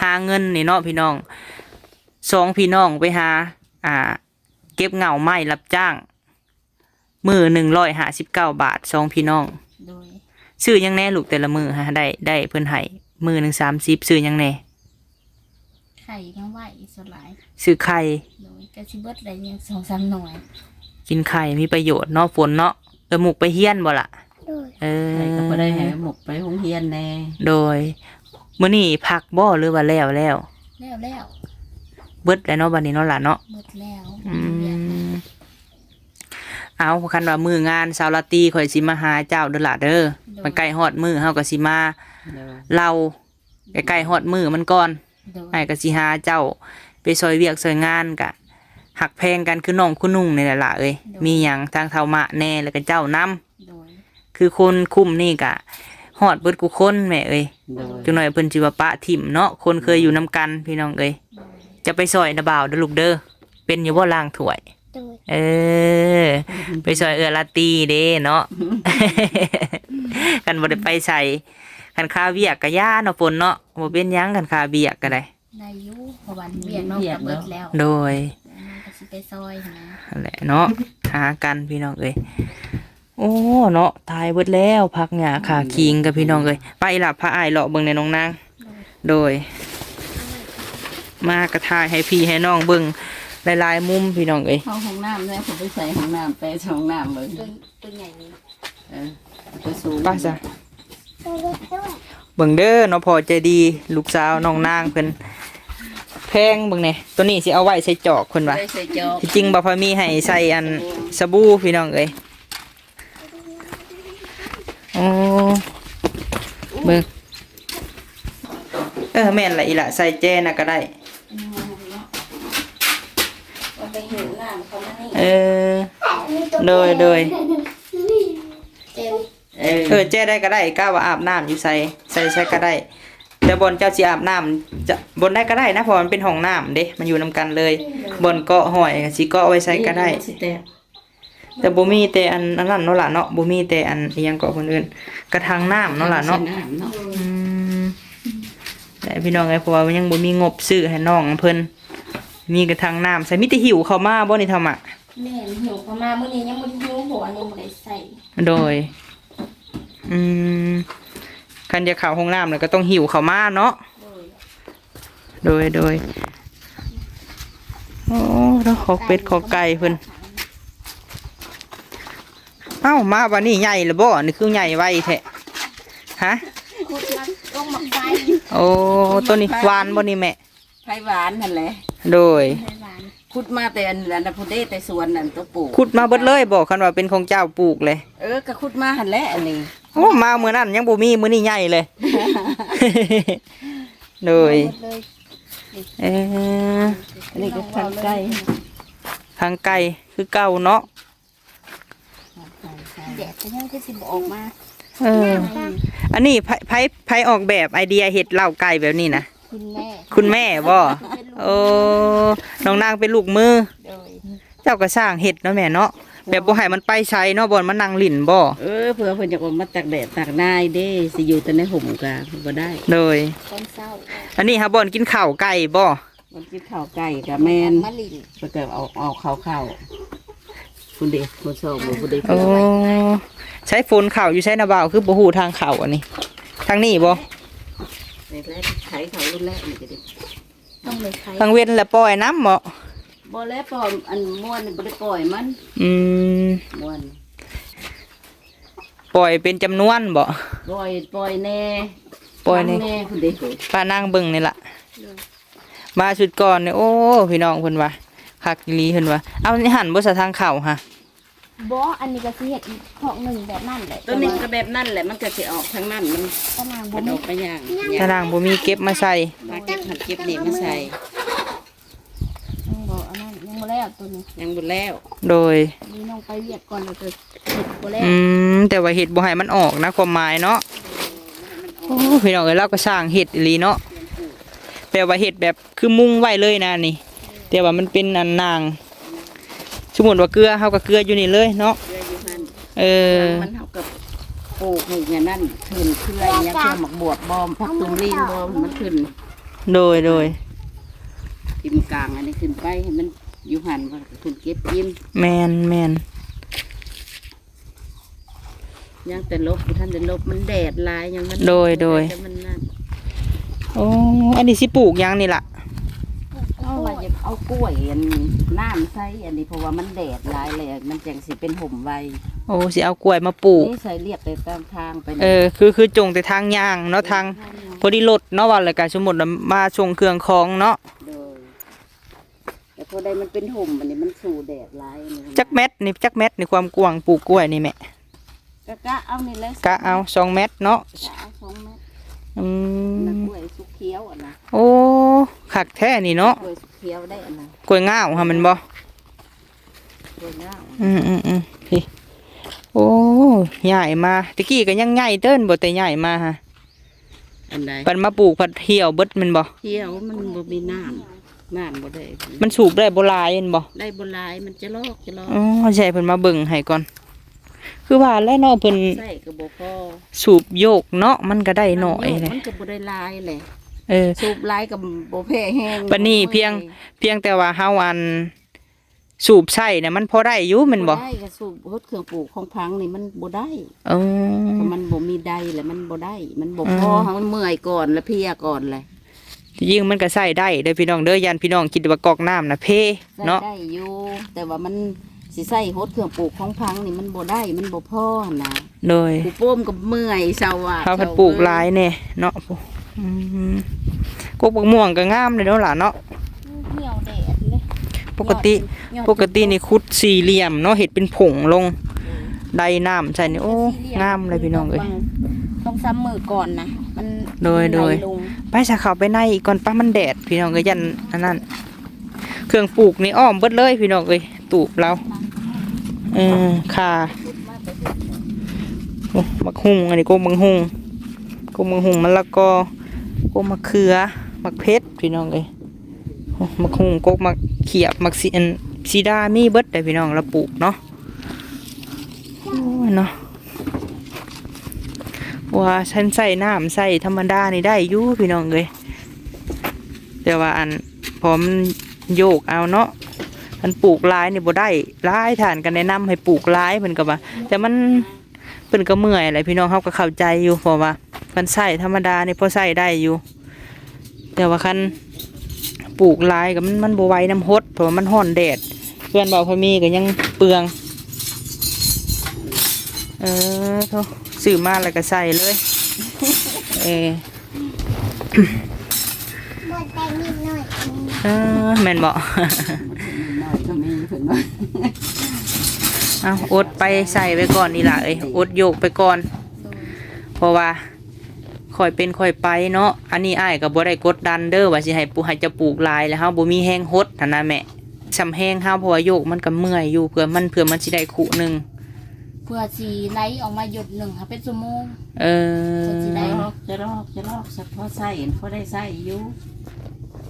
ຫາເງິນນີ້ເນາະພີ່ນ້ອງ ສອງພີ່ນ້ອງໄປຫາ ອ່າ ເກັບເຫງົ້າໄມ້ ຮັບຈ້າງ ມື້ໜຶ່ງຮ້ອຍຫ້າສິບເກົ້າບາດ ສອງພີ່ນ້ອງ. ໂດຍ. ຊື້ຫຍັງແດ່ລູກ ແຕ່ລະມື້ຫາ ໄດ້ ໄດ້ເພິ່ນໃຫ້ມື້ໜຶ່ງສາມສິບ ຊື້ຫຍັງແດ່? ໄຂ່ມາໄວ້ສ່ວນຫຼາຍ. ຊື້ໄຂ່. ໂດຍ. ກໍຊິເບິດແລ້ວ ຍັງສອງສາມໜ່ວຍ. ກິນໄຂ່ມີປະໂຫຍດເນາະ ຝົນເນາະ. ເອີ ມຸກໄປຮຽນບໍ່ລະ? ໂດຍ. ເອີ ໃຫ້ກໍບໍ່ໄດ້ໃຫ້ໝົກໄປໂຮງຮຽນແດ່. ໂດຍ. ມື້ນີ້ພັກບໍ່ ຫຼືວ່າແລ້ວແລ້ວ? ແລ້ວແລ້ວ. ເບິດແລ້ວເນາະ ບັດນີ້ເນາະຫຼານເນາະ? ເບິດແລ້ວ. ອືມ. ເອົາ ຄັນວ່າມື້ງານສາວລາຕີ ຂ້ອຍຊິມາຫາເຈົ້າເດີຫຼາເດີ. ໂດຍ. ມັນໃກ້ຮອດມື້ ເຮົາກໍຊິມາ. ໂດຍ. ເລົ່າ ໃກ້ໆຮອດມື້ມັນກ່ອນ. ໂດຍ. ອ້າຍກໍຊິຫາເຈົ້າໄປຊ່ອຍວຽກຊ່ອຍງານ ກະຮັກແພງກັນຄືນ້ອງຄືນຸ່ງນີ້ແຫຼະຫຼ້າເອີຍ. ໂດຍ. ມີຫຍັງທາງເຖົ້າມະແດ່ ແລ້ວກໍເຈົ້ານຳ. ໂດຍ. ຄືຄົນຄຸ້ມນີ້ກະຮອດເບິດຄູ່ຄົນແມ່ເອີຍ. ໂດຍ. ຈັກໜ້ອຍເພິ່ນຊິວ່າປະຖິ້ມເນາະ ຄົນເຄີຍຢູ່ນຳກັນ ໂດຍ ພີ່ນ້ອງເອີຍ. ໂດຍ. ຈະໄປຊ່ອຍນະບ່າວເດີລູກເດີ. ເປັນຢູ່ບໍ່ລ້າງຖ້ວຍ? ໂດຍ. ເອີ ໄປຊ່ອຍເອື້ອຍລາຕີເດ້ເນາະ ຄັນບໍ່ໄດ້ໄປໃສ. ຄັນຄາວຽກກະຢ່າເນາະ ຝົນເນາະ. ບໍ່ເປັນຫຍັງ ຄັນຄາວຽກກະໄດ້. ໄດ້ຢູ່ ເພາະວ່າວຽກນ້ອງກະເບິດແລ້ວ. ໂດຍ. ນ້ອງກະຊິໄປຊ່ອຍຫັ້ນນະ. ຫັ້ນແຫຼະເນາະ ຫາກັນພີ່ນ້ອງເອີຍ. ໂອ້ ເນາະ ຕາຍເບິດແລ້ວ ຜັກຫຍ້າຂາຄີງກະພີ່ນ້ອງເອີຍ. ໄປລະ ພາອ້າຍເລາະເບິ່ງແດ່ນ້ອງນາງ. ໂດຍ. ມາກະຖ່າຍໃຫ້ພີ່ໃຫ້ນ້ອງເບິ່ງຫຼາຍໆມຸມພີ່ນ້ອງເອີຍ. ເຂົ້າຫ້ອງນ້ຳແດ່ ເຂົາໄປໃສ່ຫ້ອງນ້ຳ ແປໃສ່ຫ້ອງນ້ຳເບິ່ງ. ຕົວໃຫຍ່ນີ້. ເອີ ໄປສູງ ໄປຊະ. ເບິ່ງເດີເນາະ ພໍ່ໃຈດີ ລູກສາວນ້ອງນາງເພິ່ນ ແພງເບິ່ງແດ່. ໂຕນີ້ຊິເອົາໄວ້ໃສ່ຈອກເພິ່ນວ່າ. ໄວ້ໃສ່ຈອກ. ທີ່ຈິງບໍ່ພໍມີໃຫ້ໃສ່ອັນສະບູພີ່ນ້ອງເອີຍ. ໂອ້ ເບິ່ງ. ເອີ ແມ່ນລະ ອີ່ຫຼະ ໃສ່ແຈນະກະໄດ້. ເອີ ໂດຍ ໂດຍ. ເອີ ເອີ ແຈໃດກະໄດ້ ກະວ່າອາບນ້ຳຢູ່ໃສ ໃສ່ໃສກະໄດ້. ແຕ່ບ່ອນເຈົ້າຊິອາບນ້ຳ ຈະ ບ່ອນໃດກະໄດ້ນະ ເພາະວ່າມັນເປັນຫ້ອງນ້ຳເດ້ ມັນຢູ່ນຳກັນເລີຍ. ບ່ອນເກາະຫ້ອຍກະຊິເກາະໄວ້ໃສກະໄດ້. ແຕ່ບໍ່ມີແຕ່ອັນ ອັນນັ້ນເນາະຫຼະເນາະ ບໍ່ມີແຕ່ອັນ ອີ່ຫຍັງເກາະເພິ່ນເອີ້ນ ກະຖັງນ້ຳເນາະຫຼະເນາະ. ກະຖັງນ້ຳເນາະ. ອືມ ແຫຼະພີ່ນ້ອງເອີຍ ເພາະວ່າຍັງບໍ່ມີງົບຊື້ໃຫ້ນ້ອງເພິ່ນ. ມີກະຖັງນ້ຳໃສ່ ມີແຕ່ຫິ້ວເຂົ້າມາບໍ່ນີ້ ທຳມະ? ແມ່ນ ຫິ້ວເຂົ້າມາ ມື້ນີ້ຍັງບໍ່ໄດ້ຫິ້ວ ເພາະວ່າຍັງບໍ່ໄດ້ໃສ່. ໂດຍ. ອືມ ຄັນຈະເຂົ້າຫ້ອງນ້ຳແລ້ວກະຕ້ອງຫິ້ວເຂົ້າມາເນາະ. ໂດຍ ໂດຍ ໂດຍ. ໂອ້ ເນາະ ຄອກເປັດຄອກໄກ່ເພິ່ນ. ເອົ້າ ມາບາດນີ້ໃຫຍ່ລະບໍ່? ນີ້ຄືໃຫຍ່ໄວແທ້ ຮະ? ຂຸດມາລົງໝາກໄຟ. ໂອ້ ໂຕນີ້ຫວານບໍ່ນີ້ແມ່? ໄຜ່ຫວານຫັ້ນແຫຼະ. ໂດຍ. ໄຜ່ຫວານ ຂຸດມາແຕ່ອັນ ອັນນັ້ນພຸ້ນເດ້ ແຕ່ສວນນັ້ນໂຕປູກ. ຂຸດມາເບິດເລີຍບໍ່ ຄັນວ່າເປັນຂອງເຈົ້າປູກເລີຍ? ເອີ ກະຂຸດມາຫັ້ນແຫຼະ ອັນນີ້. ໂອ້ ມາມື້ນັ້ນຍັງບໍ່ມີ ມື້ນີ້ໃຫຍ່ເລີຍ. ໂດຍ. ເອີ ອັນນີ້ກະທາງໄກ່ ທາງໄກ່ຄືເກົ່າເນາະ. ແດດກະຍັງຄືຊິບໍ່ອອກມາ. ເອີ ອັນນີ້ໃຜ ໃຜ ໃຜອອກແບບໄອເດຍເຮັດເລົ້າໄກ່ແບບນີ້ນະ? ຄຸນແມ່. ຄຸນແມ່ບໍ່? ໂອ້ ນ້ອງນາງເປັນລູກມື. ໂດຍ. ເຈົ້າກະຊ່າງເຮັດເນາະແມ່ເນາະ ແບບບໍ່ໃຫ້ມັນໄປໃສເນາະ ບ່ອນມັນນັ່ງຫຼິ້ນບໍ່? ເອີ ເພື່ອເພິ່ນຢາກອອກມາຕາກແດດຕາກນາຍເດ້ ຊິຢູ່ແຕ່ໃນຮົ່ມກະບໍ່ໄດ້. ໂດຍ. ຕອນເຊົ້າ ອັນນີ້ຫາບ່ອນກິນເຂົ້າໄກ່ບໍ່? ມັນກິນເຂົ້າໄກ່ກະແມ່ນ ມາຫຼິ້ນ ເພິ່ນກະເອົາ ເອົາເຂົ້າ ເຂົ້າພຸ້ນເດ້ ຄົນຊອກບໍ່ ພຸ້ນເດ້. ໂອ້ ໃຊ້ຝົນເຂົ້າຢູ່ໃສນະບ່າວ ຄືບໍ່ຮູ້ທາງເຂົ້າອັນນີ້? ທາງນີ້ບໍ່? ໄຖເຂົ້າລຸ້ນແລກນີ້ກະດີ ຕ້ອງໄດ້ໄຖ. ກາງເວັນລະປ່ອຍນຳບໍ່? ບໍ່ແລະ ປ່ອຍ ອັນມ່ວນນີ້ບໍ່ໄດ້ປ່ອຍມັນ. ອືມ ມ່ວນ ປ່ອຍເປັນຈຳນວນບໍ່? ປ່ອຍ ປ່ອຍແດ່ ປ່ອຍແດ່ ແມ່ພຸ້ນເດ້. ປ້ານາງເບິ່ງນີ້ລະ. ມາຊຸດກ່ອນນີ້ ໂອ້ ພີ່ນ້ອງເພິ່ນວ່າຄັກອີ່ຫຼີເພິ່ນວ່າ. ເອົາ ນີ້ຫັ້ນບໍ່ສະທາງເຂົ້າຫະ? ບໍ່ ອັນນີ້ກະຊິເຮັດອີກຄອກໜຶ່ງແບບນັ້ນແຫຼະ. ໂຕນີ້ກະແບບນັ້ນແຫຼະ ມັນກະຊິອອກທາງນັ້ນ ມັນ ຕາໜ່າງບໍ່ມີ ມັນອອກໄປຢ່າງ ຕາໜ່າງບໍ່ມີ ເກັບມາໃສ່ ມາເກັບຫັ້ນເກັບນີ້ມາໃສ່. ຍັງບໍ່ ອັນນັ້ນຍັງບໍ່ແລ້ວ ໂຕນີ້ຍັງບໍ່ແລ້ວ. ໂດຍ. ນີ້ນ້ອງໄປວຽກກ່ອນ ແລ້ວກະເຮັດບໍ່ແລ້ວ. ອືມ ແຕ່ວ່າເຮັດບໍ່ໃຫ້ມັນອອກນະ ຄວາມໝາຍເນາະ. ໂອ້ ພີ່ນ້ອງເອີຍ ລາວກະຊ່າງເຮັດອີ່ຫຼີເນາະ ແບບວ່າເຮັດແບບຄືມຸງໄວ້ເລີຍນະນີ້ ແຕ່ວ່າມັນເປັນອັນນາງ ສົມມຸດວ່າເກືອ ເຮົາກະເກືອຢູ່ນີ້ເລີຍເນາະ. ເກືອຢູ່ຫັ້ນ. ເອີ ມັນ ເຮົາກະປູກໃຫ້ອັນນັ້ນຂຶ້ນ ເຄືອຫຍັງ ເຄືອໝາກບວບບໍ່ ຜັກຕຸ່ມລີນບໍ່ ມັນຂຶ້ນ. ໂດຍ ໂດຍ. ເປັນກາງອັນນີ້ຂຶ້ນໄປ ໃຫ້ມັນຢູ່ຫັ້ນ ວ່າເພິ່ນເກັບກິນ. ແມ່ນໆ. ຍັງແຕ່ຫຼົບ ບໍ່ທັນໄດ້ຫຼົບ ມັນແດດຫຼາຍ ຍັງມັນ ໂດຍໆ ແຕ່ມັນນັ້ນ. ໂອ້ ອັນນີ້ຊິປູກຫຍັງນີ້ລະ? ເອົາວ່າຢາກເອົາກ້ວຍອັນນ້ຳໃສ່ອັນນີ້ ເພາະວ່າມັນແດດຫຼາຍແລ້ວ ມັນຈັ່ງຊິເປັນຮົ່ມໄວ. ໂອ້ ຊິເອົາກ້ວຍມາປູກ ນີ້ໃສ່ລຽບໄປຕາມທາງໄປ. ເອີ ຄື ຄືຈົ່ງແຕ່ທາງຍ່າງເນາະ ເອີ ທາງ ທາງຍ່າງ ພໍດີລົດເນາະ ວ່າແລ້ວກະສົມມຸດວ່າມາສົ່ງເຄື່ອງຂອງເນາະ. ໂດຍ. ແຕ່ພໍໄດ້ມັນເປັນຮົ່ມ ອັນນີ້ມັນສູ້ແດດຫຼາຍອັນນີ້. ຈັກແມັດນີ້ ຈັກແມັດນີ້ ຄວາມກວ້າງປູກກ້ວຍນີ້ແມ່? ກະກະເອົານີ້ແຫຼະ ກະເອົາສອງແມັດເນາະ ກະເອົາສອງແມັດ. ອືມ ອັນນັ້ນກ້ວຍສຸກຂຽວອັນນະ. ໂອ້ ຄັກແທ້ນີ້ເນາະ ກ້ວຍສຸກຂຽວໄດ້ອັນນະ ກ້ວຍງາວຫັ້ນແມ່ນບໍ່? ກ້ວຍງາວ. ອືມໆໆ ພີ້ ໂອ້ ຍ້າຍມາ ແຕ່ກີ້ກະຍັງໃຫຍ່ເຕີນບໍ່ ແຕ່ຍ້າຍມາຫາ ອັນໃດ? ບັດມາປູກພັດຫ່ຽວເບິດແມ່ນບໍ່? ຫ່ຽວ ມັນບໍ່ມີນ້ຳ ນ້ຳບໍ່ໄດ້ ມັນສູບໄດ້ບໍ່ຫຼາຍແມ່ນບໍ່? ໄດ້ບໍ່ຫຼາຍ ມັນຈະລອກ ຈະລອກ. ອໍ ໃຫ້ເພິ່ນມາເບິ່ງໃຫ້ກ່ອນ ຄືວ່າແຫຼະເນາະ ເພິ່ນໃຊ້ກໍບໍ່ພໍ ສູບໂຍກເນາະ ມັນກໍໄດ້ໜ້ອຍແຫຼະ ມັນກໍບໍ່ໄດ້ຫຼາຍແຫຼະ. ເອີ ສູບຫຼາຍກໍບໍ່ແພ້ແຮງ ບັດນີ້ພຽງ ພຽງແຕ່ວ່າເຮົາອັນ ສູບໃສ່ນະ ມັນພໍໄດ້ຢູ່ແມ່ນບໍ່? ບໍ່ໄດ້ ກະສູບຫົດເຄື່ອງປູກຂອງພັງນີ້ມັນບໍ່ໄດ້. ເອີ ກະມັນບໍ່ມີໄດແຫຼະ ມັນບໍ່ໄດ້ ມັນບໍ່ພໍ ເອີ ເຮົາມັນເມື່ອຍກ່ອນ ລະເພຍກ່ອນແຫຼະ. ທີ່ຈິງມັນກະໃຊ້ໄດ້ເດີພີ່ນ້ອງເດີ ຢ້ານພີ່ນ້ອງຄິດວ່າກອກນ້ຳນະເພເນາະ. ໃຊ້ໄດ້ຢູ່ ແຕ່ວ່າມັນຊິໃຊ້ຫົດເຄື່ອງປູກຂອງພັງນີ້ມັນບໍ່ໄດ້ ມັນບໍ່ພໍຫັ້ນນະ. ໂດຍ ປູກໂປມກໍເມື່ອຍ ເຊົາວ່າ ເຮົາພັດປູກຫຼາຍແດ່ເນາະ. ອືມ ກົກບັກມ່ວງກໍງາມເດ້ເນາະຫຼ້າເນາະ ຫ່ຽວແດດເດ້. ປົກກະຕິ ຍອດ ຍອດ ປົກກະຕິນີ້ຂຸດສີ່ຫຼ່ຽມເນາະ ເຮັດເປັນຜົງລົງ ອືມ ໄດນ້ຳໃສ່ນີ້ ໂອ້ ສີ່ຫຼ່ຽມ ງາມເລີຍພີ່ນ້ອງເອີຍ. ສອງສາມມື້ກ່ອນນະ ມັນ ໂດຍ ໄດລົງ. ໄປຊະ ເຂົ້າໄປໃນອີກກ່ອນປະ ມັນແດດພີ່ນ້ອງເອີຍ ຢ້ານອັນນັ້ນ. ເຄື່ອງປູກນີ້ອ້ອມເບິດເລີຍພີ່ນ້ອງເອີຍ ຕູບລາວ ເອີ ຂ່າ ໂອ້ ບັກຫຸ່ງ ອັນນີ້ກົກບັກຫຸ່ງ ກົກບັກຫຸ່ງ ມະລະກອ ກົກມະເຂືອ ໝາກເຜັດພີ່ນ້ອງເອີຍ. ໂອ້ ບັກຫຸ່ງ ກົກໝາກຂຽບ ໝາກສີ ອັນ ສີດາ ມີເບິດເດ້ພີ່ນ້ອງ ລາວປູກເນາະ. ໂອ້ຍເນາະ ວ່າຊັ້ນໃສ່ນ້ຳໃສ່ທຳມະດານີ້ໄດ້ຢູ່ພີ່ນ້ອງເອີຍ ແຕ່ວ່າອັນ ພໍມັນໂຍກເອົາເນາະ ຄັນປູກຫຼາຍນີ້ບໍ່ໄດ້ຫຼາຍ ທ່ານກໍແນະນຳໃຫ້ປູກຫຼາຍ ເພິ່ນກໍວ່າ ແຕ່ມັນ ເພິ່ນກໍເມື່ອຍແຫຼະພີ່ນ້ອງ ເຮົາກໍເຂົ້າໃຈຢູ່ ເພາະວ່າຄັນໃຊ້ທຳມະດານີ້ພໍໃຊ້ໄດ້ຢູ່. ແຕ່ວ່າຄັນປູກຫຼາຍກໍມັນ ມັນບໍ່ໄຫວນຳຫົດ ເພາະວ່າມັນຮ້ອນແດດ ເຮືອນເບົາພະມີກໍຍັງເປືອງ. ເອີ ໂທ້ ຊື້ມາແລ້ວກໍໃສ່ເລີຍ ເອີ ບໍ່ໄດ້ນິດໜ້ອຍ ເອີ ແມ່ນບໍ່? ເອົາ ອົດໄປ ໃສ່ໄວ້ກ່ອນນີ້ລະເອີຍ ອົດໂຍກໄປກ່ອນ ເພາະວ່າ ຄ່ອຍເປັນຄ່ອຍໄປເນາະ. ອັນນີ້ອ້າຍກໍບໍ່ໄດ້ກົດດັນເດີ ວ່າຊິໃຫ້ປູກ ໃຫ້ເຈົ້າປູກຫຼາຍ ແລ້ວເຮົາບໍ່ມີແຮງຫົດຫັ້ນນະແມ່ ສ່ຳແຮງເຮົາ ເພາະວ່າໂຍກມັນກໍເມື່ອຍຢູ່ ເພື່ອມັນ ເພື່ອມັນຊິໄດ້ຄຸໜຶ່ງ ເພື່ອຊິໄຫຼອອກມາຢົດໜຶ່ງຫາເປັນຊົ່ວໂມງ. ເອີ ເພື່ອຊິໄດ້ ຈະລອກ ຈະລອກ ຈະລອກ ສະເພາະໃຊ້ ພໍໄດ້ໃຊ້ຢູ່.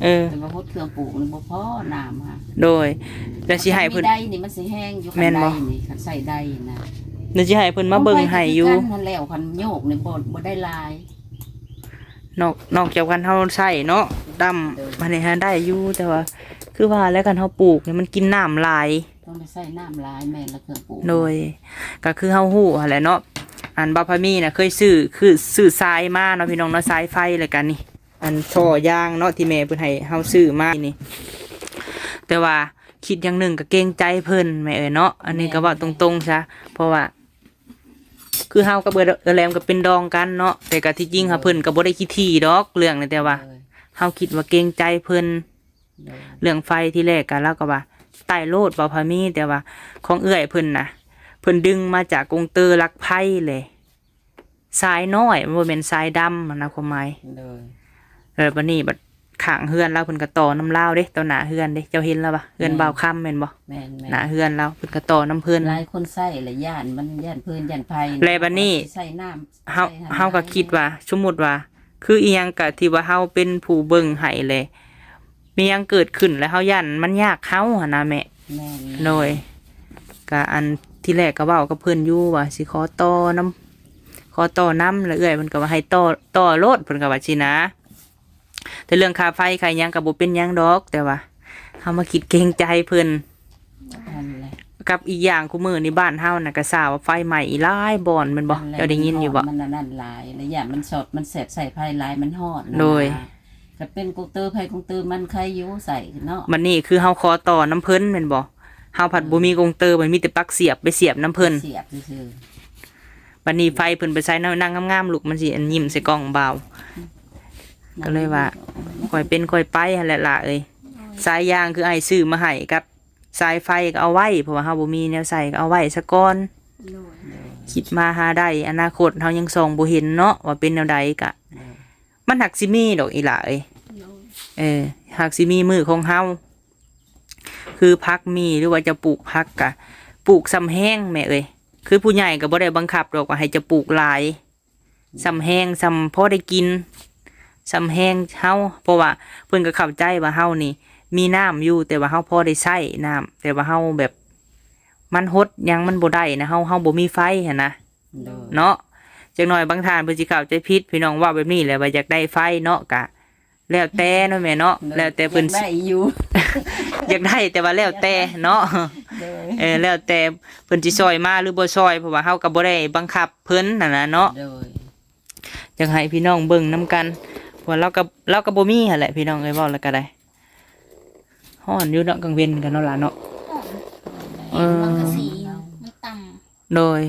ເອີ ແຕ່ວ່າຫົດເຄື່ອງປູກນີ້ບໍ່ພໍນ້ຳຫະ. ໂດຍ ແລ້ວຊິໃຫ້ເພິ່ນ ຄັນມີໄດນີ້ມັນຊິແຮງຢູ່ ແມ່ນບໍ່? ຄັນໄດນີ້ ຄັນໃຊ້ໄດນະ ແລ້ວຊິໃຫ້ເພິ່ນມາເບິ່ງໃຫ້ຢູ່ ຂອງໃຜກໍຄືກັນຫັ້ນແຫຼະ ຄັນໂຍກນີ້ບໍ່ ບໍ່ໄດ້ຫຼາຍ. ນອກ ນອກຈາກຄັນເຮົາໃຊ້ເນາະ ດຳ ໂດຍ ອັນນີ້ຫາໄດ້ຢູ່ ແຕ່ວ່າຄືວ່າແຫຼະ ຄັນເຮົາປູກນີ້ມັນກິນນ້ຳຫຼາຍ ຕ້ອງໄດ້ໃຊ້ນ້ຳຫຼາຍ ແມ່ນລະ ເຄື່ອງປູກ. ໂດຍ ກໍຄືເຮົາຮູ້ຫັ້ນແຫຼະເນາະ ອັນບ່າວພາມີນະເຄີຍຊື້ ຄືຊື້ສາຍມາເນາະພີ່ນ້ອງເນາະ ສາຍໄຟ ແລ້ວກໍນີ້ ອັນທໍ່ຢາງເນາະ ທີ່ແມ່ເພິ່ນໃຫ້ເຮົາຊື້ມານີ້ ແຕ່ວ່າຄິດຢ່າງໜຶ່ງກໍເກງໃຈເພິ່ນແມ່ເອີຍເນາະ ອັນນີ້ກໍເວົ້າຕົງໆຊະ ເພາະວ່າ ຄືເຮົາກັບເອື້ອຍ ເອື້ອຍແຫຼມກໍເປັນດອງກັນເນາະ ແຕ່ກໍທີ່ຈິງຫາເພິ່ນກໍບໍ່ໄດ້ຂີ້ຖີ່ດອກເລື່ອງນີ້ ແຕ່ວ່າ ໂດຍ ເຮົາຄິດວ່າເກງໃຈເພິ່ນ. ໂດຍ ເລື່ອງໄຟທີແລກກໍລາວກໍວ່າ ໄຕ້ໂລດ ເວົ້າພາມີ ແຕ່ວ່າຂອງເອື້ອຍເພິ່ນນະ ເພິ່ນດຶງມາຈາກກົງເຕີລັກໄພເລີຍ ສາຍນ້ອຍ ມັນບໍ່ແມ່ນສາຍດຳຫັ້ນນະ ຄວາມໝາຍ. ໂດຍ ແລ້ວບັດນີ້ບັດຂ້າງເຮືອນລາວ ເພິ່ນກໍຕໍ່ນຳລາວເດ້ ຕໍ່ໜ້າເຮືອນເດ້ ເຈົ້າເຫັນລະວະ ເຮືອນ ແມ່ນ ບ່າວຄຳແມ່ນບໍ່? ແມ່ນໆ ໜ້າເຮືອນລາວ ເພິ່ນກໍຕໍ່ນຳເພິ່ນ. ຫຼາຍຄົນໃຊ້ລະຢ້ານມັນ ຢ້ານເພິ່ນ ຢ້ານໄຟ. ແລ້ວບັດນີ້ ເຮົາ ເຮົາກໍຄິດວ່າ ສົມມຸດວ່າ ຄືອີ່ຫຍັງກະທີ່ວ່າເຮົາເປັນຜູ້ເບິ່ງໃຫ້ແຫຼະ ມີຫຍັງເກີດຂຶ້ນແລ້ວເຮົາຢ້ານມັນຍາກເຮົາຫັ້ນນະແມ່. ແມ່ນໆ ໂດຍ ກະອັນທີແລກກໍເວົ້າກັບເພິ່ນຢູ່ວ່າຊິຂໍຕໍ່ນຳ ຂໍຕໍ່ນຳ ແລ້ວເອື້ອຍເພິ່ນກໍວ່າໃຫ້ຕໍ່ ຕໍ່ໂລດ ເພິ່ນກໍວ່າຊີ້ນະ. ແຕ່ເລື່ອງຄ່າໄຟຄ່າຫຍັງກໍບໍ່ເປັນຫຍັງດອກ ແຕ່ວ່າ ເຮົາມາຄິດເກງໃຈເພິ່ນ. ນັ້ນແຫຼະ ກັບອີກຢ່າງ ຄູ່ມື້ນີ້ບ້ານເຮົານະກະຊາວວ່າໄຟໄໝ້ອີກຫຼາຍບ່ອນແມ່ນບໍ່? ນັ້ນແຫຼະ ເຈົ້າໄດ້ຍິນຢູ່ບໍ່? ມັນອັນນັ້ນຫຼາຍ ລະຢ້ານມັນຊັອດ ມັນແສບໃສ່ໄຟຫຼາຍ ມັນຮ້ອນນະ. ໂດຍ ຄັນເປັນກົງເຕີໃຜກົງເຕີມັນ ໄຄຢູ່ໃສ່ເນາະ. ບັດນີ້ຄືເຮົາຂໍຕໍ່ນຳເພິ່ນແມ່ນບໍ່? ເຮົາພັດ ເອີ ບໍ່ມີກົງເຕີ ມັນມີແຕ່ປັກສຽບໄປສຽບນຳເພິ່ນ ສຽບຊື່ໆ. ບັດນີ້ໄຟເພິ່ນໄປໃສ່ນາງງາມໆ ລູກ ມັນຊິອັນຍິ້ມໃສ່ກ້ອງບ່າວ. ອືມ ກໍເລີຍວ່າ ຄ່ອຍເປັນຄ່ອຍໄປຫັ້ນແຫຼະຫຼ້າເອີຍ. ໂດຍ ສາຍຢາງຄືອ້າຍຊື້ມາໃຫ້ກັບສາຍໄຟກໍເອົາໄວ້ ເພາະວ່າເຮົາບໍ່ມີແນວໃສ່ ກໍເອົາໄວ້ສາກ່ອນ. ໂດຍ ໂດຍ ຄິດມາຫາໄດ້ ອະນາຄົດເຮົາຍັງສ່ອງບໍ່ເຫັນເນາະ ວ່າເປັນແນວໃດກະ ໂດຍ ມັນຫາກຊິມີດອກອີຫຼ້າເອີຍ. ໂດຍ ເອີ ຫາກຊິມີມື້ຂອງເຮົາ. ຄືຜັກມີ ຫຼືວ່າຈະປູກຜັກກະປູກຊ່ຳແຮງແມ່ເອີຍ. ຄືຜູ້ໃຫຍ່ກໍບໍ່ໄດ້ບັງຄັບດອກວ່າໃຫ້ຈະປູກຫຼາຍ ອືມ ຊ່ຳແຮງ ຊ່ຳພໍໄດ້ກິນ ຊ່ຳແຮງເຮົາ. ເພາະວ່າເພິ່ນກໍເຂົ້າໃຈວ່າເຮົານີ້ມີນ້ຳຢູ່ ແຕ່ວ່າເຮົາພໍໄດ້ໃຊ້ນ້ຳ ແຕ່ວ່າເຮົາແບບ ມັນຫົດຫຍັງມັນບໍ່ໄດ້ນະ ເຮົາ ເຮົາບໍ່ມີໄຟຫັ້ນນະ. ໂດຍ ເນາະ ຈັກໜ້ອຍບາງທ່ານເພິ່ນຊິເຂົ້າໃຈຜິດ ພີ່ນ້ອງ ເວົ້າແບບນີ້ແຫຼະວ່າຢາກໄດ້ໄຟເນາະ ກະແລ້ວແຕ່ເນາະແມ່ເນາະ. ໂດຍ ແລ້ວແຕ່ເພິ່ນ ຢາກໄດ້ຢູ່ ຢາກໄດ້ ແຕ່ວ່າແລ້ວແຕ່ເນາະ. ໂດຍ ເອີ ແລ້ວແຕ່ເພິ່ນຊິຊ່ອຍມາ ຫຼືບໍ່ຊ່ອຍ ເພາະວ່າເຮົາກໍບໍ່ໄດ້ບັງຄັບເພິ່ນຫັ້ນນະເນາະ. ໂດຍ ຢາກໃຫ້ພີ່ນ້ອງເບິ່ງນຳກັນ ເພາະວ່າລາວກໍ ລາວກໍບໍ່ມີຫັ້ນແຫຼະ ພີ່ນ້ອງເອີຍ ເວົ້າແລ້ວກໍໄດ້. ຮ້ອນຢູ່ເນາະ ກາງເວັນກັນເນາະຫຼ້າເນາະ. ຮ້ອນ ເອີ ມັນກະສີ ມັນຕ່ຳ. ໂດຍ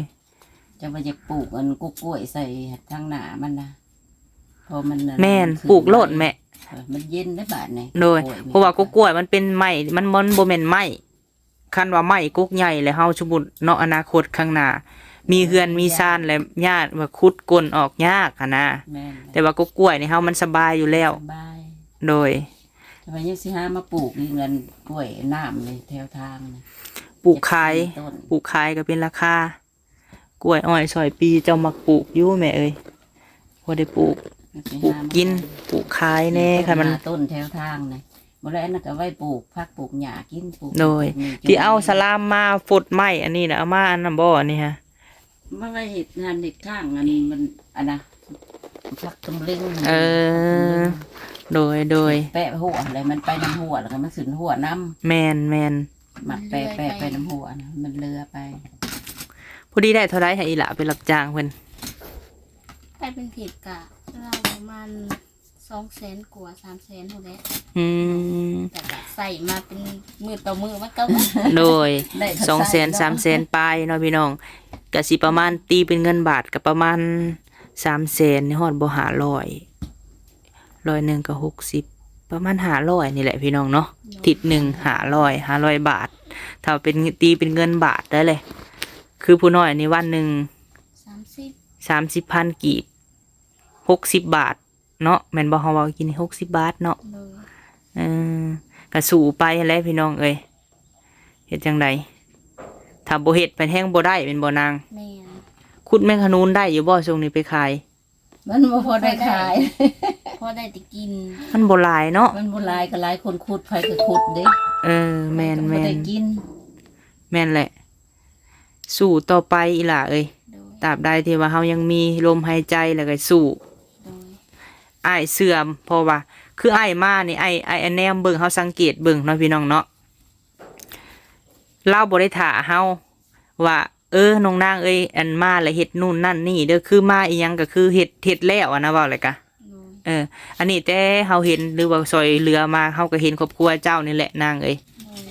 ຈັ່ງວ່າຢາກປູກອັນກົກກ້ວຍໃສ່ທາງໜ້າມັນນະ ເພາະມັນ ແມ່ນ ມັນຂຶ້ນ ປູກໂລດແມ່. ເອີ ມັນເຢັນໄດ໋ບາດນີ້. ໂດຍ ກົກກ້ວຍນີ້ ເພາະວ່າກົກກ້ວຍມັນເປັນໄມ້ ມັນ ມັນບໍ່ແມ່ນໄມ້ ຄັນວ່າໄມ້ກົກໃຫຍ່ແລ້ວ ເຮົາສົມມຸດເນາະ ອະນາຄົດຂ້າງໜ້າ ມີເຮືອນມີຊານແລ້ວ ຍາດວ່າຂຸດກົ້ນອອກຍາກຫັ້ນນະ. ແມ່ນ ແຕ່ວ່າກົກກ້ວຍນີ້ເຮົາມັນສະບາຍຢູ່ແລ້ວ ສະບາຍ. ໂດຍ ແຕ່ວ່າຍັງຊິຫາມາປູກຢູ່ເຮືອນ ກ້ວຍນ້ຳນີ້ແຖວທາງນີ້ ປູກຂາຍ ປູກຂາຍກໍເປັນລາຄາ. ກ້ວຍອ້ອຍຊອຍປີ ເຈົ້າມັກປູກຢູ່ແມ່ເອີຍ ພໍໄດ້ປູກ ປູກກິນ ປູກຂາຍແດ່. ຄັນມັນຕົ້ນແຖວທາງນີ້ ບໍ່ແລ້ວ ອັນນັ້ນກໍໄວ້ປູກຜັກປູກຫຍ້າກິນ ປູກ. ໂດຍ ປູກນີ້ ທີ່ເອົາສະລາມມາຟົດໄມ້ອັນນີ້ນະ ເອົາມາອັນນັ້ນບໍ່ ອັນນີ້ຮະ? ມາໄວ້ເຮັດງານເຮັດທາງ ອັນມັນ ອັນນະ ຜັກຕຳລຶງ. ເອີ ໂດຍ ໂດຍ ແປະຫົວແລ້ວມັນໄປນຳຫົວ ແລ້ວກໍມັນຂຶ້ນຫົວນຳ. ແມ່ນໆ ມັກແປະ ແປະໄປນຳຫົວນະ ມັນເຫຼືອໄປ. ພໍດີໄດ້ເທົ່າໃດໃຫ້ອີ່ຫຼ້າໄປຮັບຈ້າງເພິ່ນ? ໄປເປັນເພັດກະລາວປະມານສອງແສນກວ່າ ສາມແສນພຸ້ນແຫຼະ. ອືມ ແຕ່ກະໃຊ້ມາເປັນມື້ຕໍ່ມື້ມັນກໍ ໂດຍ ສອງແສນ ສາມແສນປາຍເນາະພີ່ນ້ອງ ກະຊິປະມານ ຕີເປັນເງິນບາດກະປະມານສາມແສນ ຮອດບໍ່ຫ້າຮ້ອຍ ຮ້ອຍໜຶ່ງກໍຫົກສິບ ປະມານຫ້າຮ້ອຍນີ້ແຫຼະພີ່ນ້ອງເນາະ. ໂດຍ ທິດໜຶ່ງຫ້າຮ້ອຍ ຫ້າຮ້ອຍບາດ ຖ້າເປັນ ຕີເປັນເງິນບາດໄດ້ເລີຍ ຄືຜູ້ນ້ອຍນີ້ວັນໜຶ່ງສາມສິບ ສາມສິບພັນກີບ ຫົກສິບບາດເນາະ ແມ່ນບໍ່? ເຮົາເວົ້າກິນຫົກສິບບາດເນາະ. ໂດຍ ເອີ ກະສູ້ໄປຫັ້ນແຫຼະພີ່ນ້ອງເອີຍ ເຮັດຈັ່ງໃດ ຖ້າບໍ່ເຮັດພັດແຮ່ງບໍ່ໄດ້ແມ່ນບໍ່ນາງ? ແມ່ນ. ຂຸດແມງຂະນູນໄດ້ຢູ່ບໍ່ຊ່ວງນີ້ໄປຂາຍ? ມັນບໍ່ພໍໄດ້ຂາຍ ພໍໄດ້ແຕ່ກິນ ມັນບໍ່ຫຼາຍເນາະ ມັນບໍ່ຫຼາຍ ກໍຫຼາຍຄົນຂຸດ ໃຜກໍຂຸດເດ້. ເອີ ແມ່ນໆ ແມ່ນແຫຼະ ສູ້ຕໍ່ໄປອີ່ຫຼ້າເອີຍ. ໂດຍ ຕາບໃດທີ່ວ່າເຮົາຍັງມີລົມຫາຍໃຈ ແລ້ວກໍສູ້. ໂດຍ ອ້າຍເຊື່ອ ເພາະວ່າຄືອ້າຍມານີ້ ອ້າຍ ອ້າຍແນມເບິ່ງ ເຮົາສັງເກດເບິ່ງເນາະ ພີ່ນ້ອງເນາະ ລາວບໍ່ໄດ້ຖ້າເຮົາວ່າ ເອີ ນ້ອງນາງເອີຍ ອັນມາແລ້ວເຮັດນູ້ນນັ້ນນີ້ເດີ ຄືມາອີ່ຫຍັງກໍຄືເຮັດ ເຮັດແລ້ວຫັ້ນນະ ເວົ້າແລ້ວກະ. ໂດຍ ເອີ ອັນນີ້ແຕ່ເຮົາເຫັນ ຫຼືວ່າຊ່ອຍເຫຼືອມາ ເຮົາກໍເຫັນຄອບຄົວເຈົ້ານີ້ແຫຼະນາງເອີຍ. ໂດຍ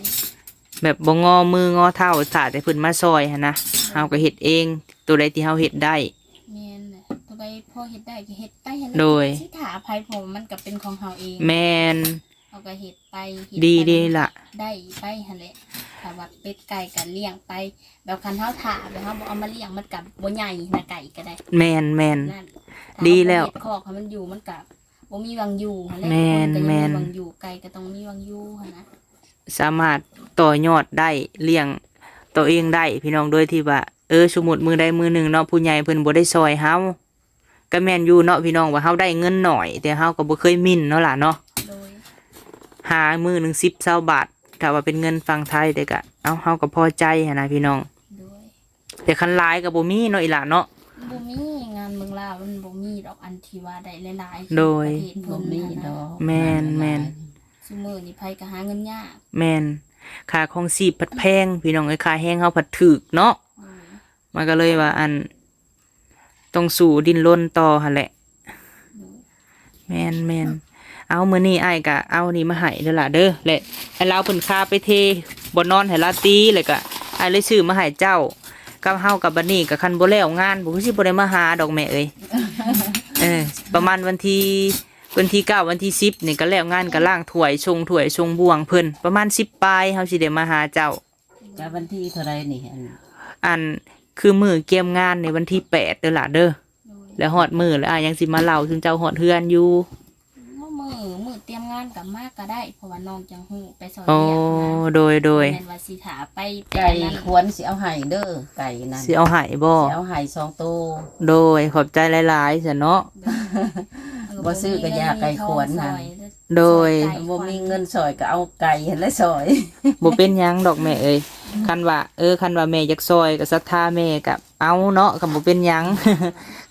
ແບບບໍ່ງໍມືງໍເທົ້າ ຖ້າແຕ່ເພິ່ນມາຊ່ອຍຫັ້ນນະ. ໂດຍ ເຮົາກໍເຮັດເອງ ໂຕໃດທີ່ເຮົາເຮັດໄດ້. ແມ່ນແຫຼະ ໂຕໃດພໍເຮັດໄດ້ກໍເຮັດໄປຫັ້ນແຫຼະ. ໂດຍ ຊິຖ້າໃຜ ເພາະວ່າມັນກໍເປັນຂອງເຮົາເອງ. ແມ່ນ ເຮົາກໍເຮັດໄປ ເຮັດໄປ ດີໆລະ ໄດ້ໄປຫັ້ນແຫຼະ. ຖ້າວ່າເປັດໄກ່ກໍລ້ຽງໄປ ແບບຄັນເຮົາຖ້າ ແບບເຮົາບໍ່ເອົາມາລ້ຽງ ມັນກໍບໍ່ໃຫຍ່ນະ ໄກ່ກໍໄດ້. ແມ່ນໆ ນັ້ນ ດີແລ້ວ ຖ້າເຮົາບໍ່ເຮັດຄອກໃຫ້ມັນຢູ່ ມັນກໍບໍ່ມີຫວ່າງຢູ່ຫັ້ນແຫຼະ. ແມ່ນໆ ຄົນກໍຍັງມີຫວ່າງຢູ່ ໄກ່ກໍຕ້ອງມີຫວ່າງຢູ່ຫັ້ນນະ. ສາມາດຕໍ່ຍອດໄດ້ ລ້ຽງຕົວເອງໄດ້ພີ່ນ້ອງ ໂດຍທີ່ວ່າ ເອີ ສົມມຸດມື້ໃດມື້ໜຶ່ງເນາະ ຜູ້ໃຫຍ່ເພິ່ນບໍ່ໄດ້ຊ່ອຍເຮົາ ກໍແມ່ນຢູ່ເນາະພີ່ນ້ອງ ວ່າເຮົາໄດ້ເງິນໜ້ອຍ ແຕ່ເຮົາກໍບໍ່ເຄີຍໝິ່ນເນາະຫຼ້າເນາະ. ໂດຍ ຫາມື້ໜຶ່ງສິບຊາວບາດ ຖ້າວ່າເປັນເງິນຝັ່ງໄທ ແຕ່ກໍ ເອົາ ເຮົາກໍພໍໃຈຫັ້ນນະພີ່ນ້ອງ. ໂດຍ ແຕ່ຄັນຫຼາຍກໍບໍ່ມີເນາະ ອີ່ຫຼ້າເນາະ. ບໍ່ມີ ງານເມືອງລາວມັນບໍ່ມີດອກ ອັນທີ່ວ່າໄດ້ຫຼາຍໆ. ໂດຍ ປະເທດເພິ່ນ ບໍ່ມີດອກ ແມ່ນໆ ງານຫຼາຍໆ. ຊຸມື້ນີ້ໃຜກໍຫາເງິນຍາກ. ແມ່ນ. ຄ່າຄອງຊີບພັດແພງ ພີ່ນ້ອງເອີຍ, ຄ່າແຮງເຮົາພັດຖືກເນາະ. ໂດຍ. ມັນກໍເລີຍວ່າ ອັນ ຕ້ອງສູ້ດິນລົນຕໍ່ຫັ້ນແຫຼະ. ໂດຍ. ແມ່ນໆ. ເອົາ ມື້ນີ້ອ້າຍກະເອົານີ້ມາໃຫ້ເດີຫຼະເດີ ແລະ ໃຫ້ລາວເພິ່ນຄາໄປເທບ່ອນນອນໃຫ້ລາຕີ ແລ້ວກະອ້າຍເລີຍຊື້ມາໃຫ້ເຈົ້າກັບເຮົາ. ກັບບັດນີ້ກະຄັນບໍ່ແລ້ວງານ ບໍ່ຄືຊິບໍ່ໄດ້ມາຫາດອກແມ່ເອີຍ. ເອີ ປະມານວັນທີ ວັນທີເກົ້າ ວັນທີສິບນີ້ກະແລ້ວງານ ກະລ້າງຖ້ວຍ ສົ່ງຖ້ວຍສົ່ງບ່ວງເພິ່ນ ປະມານສິບປາຍ ເຮົາຊິໄດ້ມາຫາເຈົ້າ. ກະວັນທີເທົ່າໃດນີ້? ອັນ ອັນ ຄືມື້ກຽມງານໃນວັນທີແປດເດີຫຼະເດີ. ໂດຍ. ແລ້ວຮອດມື້ແລ້ວ ອ້າຍຍັງຊິມາເລົ່າສູ່ເຈົ້າຮອດເຮືອນຢູ່. ມື້ ມື້ຕຽມງານກໍມາກໍໄດ້ ເພາະວ່ານ້ອງຈັ່ງຮູ້ໄປຊ່ອຍວຽກນະ. ໂດຍໆ. ບໍ່ແມ່ນວ່າຊິຖ້າໄປແຕ່ ໄກ່ ອັນນັ້ນ ຂວັນຊິເອົາໃຫ້ເດີ ໄກ່ນັ້ນ ຊິເອົາໃຫ້ບໍ່? ຊິເອົາໃຫ້ສອງໂຕ. ໂດຍ ຂອບໃຈຫຼາຍໆຊັ້ນເນາະ. ເອີ ບໍ່ຊື້ກໍຢ່າໄກ່ຂວັນນະ. ໂດຍ. ບໍ່ມີເງິນຊ່ອຍກໍເອົາໄກ່ຫັ້ນແຫຼະຊ່ອຍ. ບໍ່ເປັນຫຍັງດອກແມ່ເອີຍ. ຄັນວ່າ ເອີ ຄັນວ່າແມ່ຢາກຊ່ອຍກໍສັດທາແມ່ກໍເອົາເນາະ ກໍບໍ່ເປັນຫຍັງ.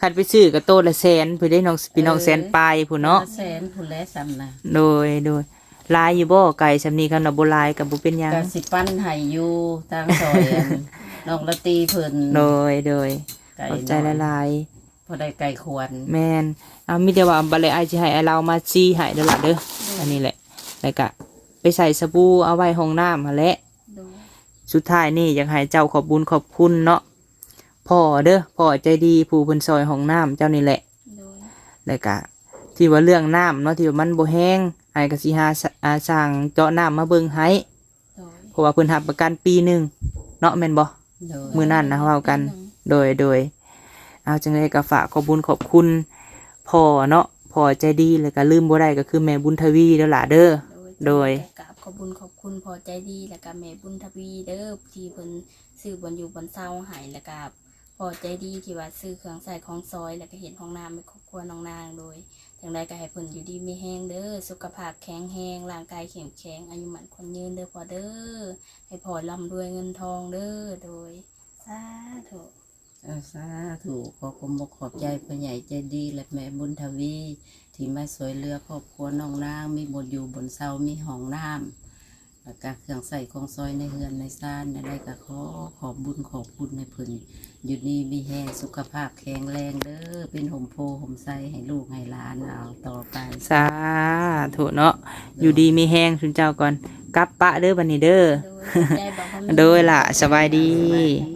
ຄັນໄປຊື້ກໍໂຕລະແສນພຸ້ນເດ້ນ້ອງ ພີ່ນ້ອງ. ເອີ ແສນປາຍພຸ້ນເນາະ. ແສນພຸ້ນແຫຼະຊ່ຳນະ. ໂດຍໆ. ຫຼາຍຢູ່ບໍ່ໄກ່ຊ່ຳນີ້? ຄັນວ່າບໍ່ຫຼາຍກໍບໍ່ເປັນຫຍັງ. ກໍຊິປັນໃຫ້ຢູ່ທາງຊ່ອຍ ອັນ ນ້ອງລາຕີເພິ່ນ. ໂດຍໆ. ຂອບໃຈຫຼາຍໆ. ພໍໄດ້ໄກ່ຂວັນ. ແມ່ນ. ເອົາ ມີແຕ່ວ່າບັດແລະ ອ້າຍຊິໃຫ້ອ້າຍລາວມາຊີ້ໃຫ້ເດີລະເດີ. ໂດຍ. ອັນນີ້ແຫຼະ ແລ້ວກະໄປໃສ່ສະບູເອົາໄວ້ຫ້ອງນ້ຳຫັ້ນແຫຼະ. ໂດຍ. ສຸດທ້າຍນີ້ຢາກໃຫ້ເຈົ້າຂອບບຸນຂອບຄຸນເນາະ ພໍ່ເດີ ພໍ່ໃຈດີຜູ້ເພິ່ນຊ່ອຍຫ້ອງນ້ຳເຈົ້ານີ້ແຫຼະ. ໂດຍ. ແລ້ວກະທີ່ວ່າເລື່ອງນ້ຳເນາະ ທີ່ວ່າມັນບໍ່ແຮງ ອ້າຍກະຊິຫາ ອາ ຊ່າງເຈາະນ້ຳມາເບິ່ງໃຫ້. ໂດຍ. ເພາະວ່າເພິ່ນຮັບປະກັນປີໜຶ່ງເນາະ ແມ່ນບໍ່? ໂດຍ. ມື້ນັ້ນນະເວົ້າກັນ. ປີໜຶ່ງ. ໂດຍ ໂດຍ. ເອົາ ຈັ່ງໃດກໍຝາກຂອບບຸນຂອບຄຸນພໍ່ເນາະ ພໍ່ໃຈດີ ແລ້ວກໍລືມບໍ່ໄດ້ກໍຄືແມ່ບຸນທະວີເດີຫຼະເດີ. ໂດຍ. ໂດຍ. ກໍກາບຂອບບຸນຂອບຄຸນພໍ່ໃຈດີ ແລ້ວກໍແມ່ບຸນທະວີເດີ ທີ່ເພິ່ນຊື້ບ່ອນຢູ່ບ່ອນເຊົາໃຫ້ ແລ້ວກໍພໍ່ໃຈດີທີ່ວ່າຊື້ເຄື່ອງໃຊ້ຂອງຊອຍ ແລ້ວກໍເຮັດຫ້ອງນ້ຳໃຫ້ຄອບຄົວນ້ອງນາງ. ໂດຍ. ຈັ່ງໃດກໍໃຫ້ເພິ່ນຢູ່ດີມີແຮງເດີ ສຸຂະພາບແຂງແຮງ ຮ່າງກາຍເຂັ້ມແຂງ ອາຍຸໝັ້ນຂວັນຍືນເດີພໍ່ເດີ ໃຫ້ພໍ່ລ່ຳລວຍເງິນທອງເດີ. ໂດຍ. ສາທຸ. ເອີ ສາທຸ. ຂໍຂອບອົກຂອບໃຈພໍ່ໃຫຍ່ໃຈດີ ແລະ ແມ່ບຸນທະວີ ທີ່ມາຊ່ວຍເຫຼືອຄອບຄົວນ້ອງນາງ ມີບ່ອນຢູ່ບ່ອນເຊົາ ມີຫ້ອງນ້ຳ ແລ້ວກະເຄື່ອງໃຊ້ຂອງຊອຍໃນເຮືອນໃນຊານ ແນວໃດກະຂໍຂອບບຸນຂອບຄຸນໃຫ້ເພິ່ນຢູ່ດີມີແຮງ ສຸຂະພາບແຂງແຮງເດີ ເປັນຮົ່ມໂພຮົ່ມໄຊໃຫ້ລູກໃຫ້ຫຼານເອົາຕໍ່ໄປ. ສາທຸເນາະ. ໂດຍ. ຢູ່ດີມີແຮງຊຸມເຈົ້າກ່ອນ ກັບປະເດີບັດນີ້ເດີ. ໂດຍ. ຂອບໃຈ ໂດຍລະ ສະບາຍດີ. ສະບາຍດີ.